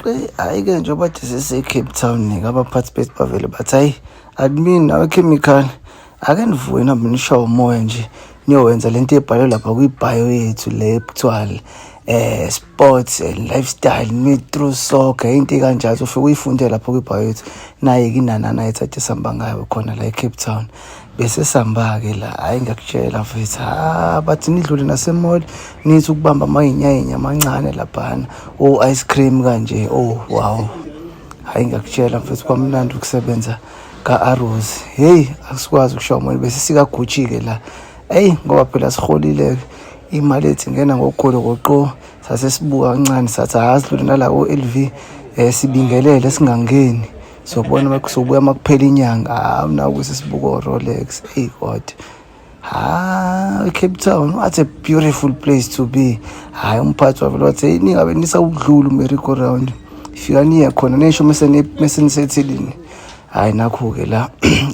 Qi, hhayi-ke, njengoba kade sise-Cape Town-ke, abaphathi bethu bavele bathi, "Hhayi admin nawe chemical, ake nivuke nihambe nishawe umoya nje, niyowenza lento ebhalwe lapha kwi-bio yethu le kuthiwa sports and lifestyle meet through soccer," into ekanjalo. Ufike uyifunde lapho kwi-bio yethu. Naye-ke inanana yethu ade sihamba ngayo khona la e-Cape Town. Bese sihamba-ke la, hhayi ngiyakutshela mfethu, ha bathi nidlule nase-mall, nithi ukubamba amayinyayenya amancane laphana, o-ice cream kanje. Oh wow, hhayi ngiyakutshela mfethu, kwamnandi ukusebenza ka-Arrows. Hey, asikwazi ukushaya umoya. Bese sikaGucci-ke la, eyi ngoba phela siholile-ke, imali ethu ingena ngokukhulu goqo. Sase sibuka kancane, sathi hha sidlule nala ko-LV, sibingelele, singangeni, sobona sobuya uma kuphela inyanga. Hawu, naku sesibuka o-Rolex. Eyi kodwa ha, Cape Town, what a beautiful place to be. Hhayi, umphathi wavele wathi, "Hey, ningabe nisawudlula u-merry-go round, fika niye khona nisho mese nisethelini." Hhayi, nakhu-ke la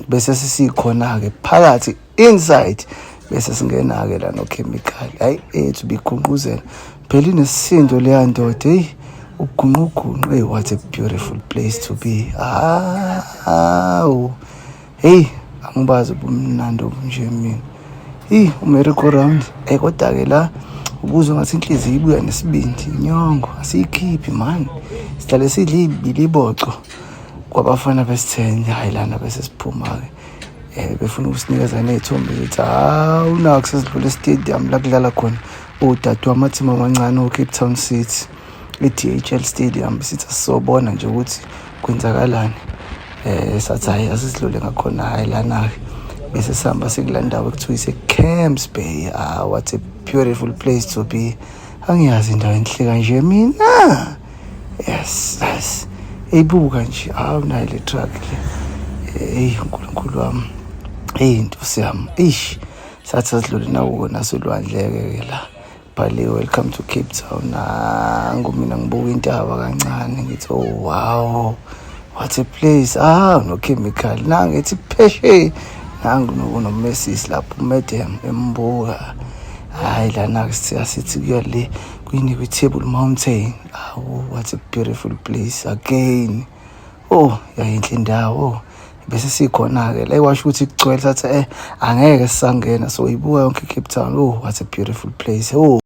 bese sesikhona-ke phakathi inside, bese singena-ke la no-chemical. Hhayi, ethu bigunquzela phela, inesisindo leya ndoda. Heyi, ugunqugunqu. Hey, what a beautiful place to be. Hawu, hey, angibazi ubumnandi obunje mina. Eyi, u-merry-go round, kodwa-ke la ubuzwa ngathi inhliziyo ibuya nesibindi, inyongo asiyikhiphi mani, sihlale sidla ibiliboco kwabafana besithende. Hhayi, lana bese siphuma-ke, befuna ukusinikeza ney'thombe zethu. Hawu, nakho sesidlula e-stadium la kudlala khona odade wamathimba amancane o-Cape Town City, i-DHL Stadium. Sithi asisobona nje ukuthi kwenzakalani. Sathi hhayi asisidlule ngakhona. Hhayi, lana-ke bese sihamba sikula ndawo ekuthiwa ise-Camps Bay. Ah, what a beautiful place to be. Angiyazi indawo enhle kanje mina. Yes, eyibuka nje, hawu, nayi le truck le. Eyi uNkulunkulu wami, eyi ntosi yami. Eish, sathi sasidlule nakuko nasolwandle-ke ke la, bhaliwe "Welcome to Cape Town". Nangu mina ngibuka intaba kancane, ngithi, "Oh wow, what a place." Ah, no chemical nangithi pheshe, nangu nomesisi lapho, u-madam embuka. Hayi, lana asithi kuya le kwini, kwi-Table Mountain. Awu, what a beautiful place again. Oh, yayinhle indawo. Bese sikhona-ke la, iwasho ukuthi kugcwele, sathi angeke sisangena, so ibuka yonke i-Cape Town. Oh, what a beautiful place. Oh.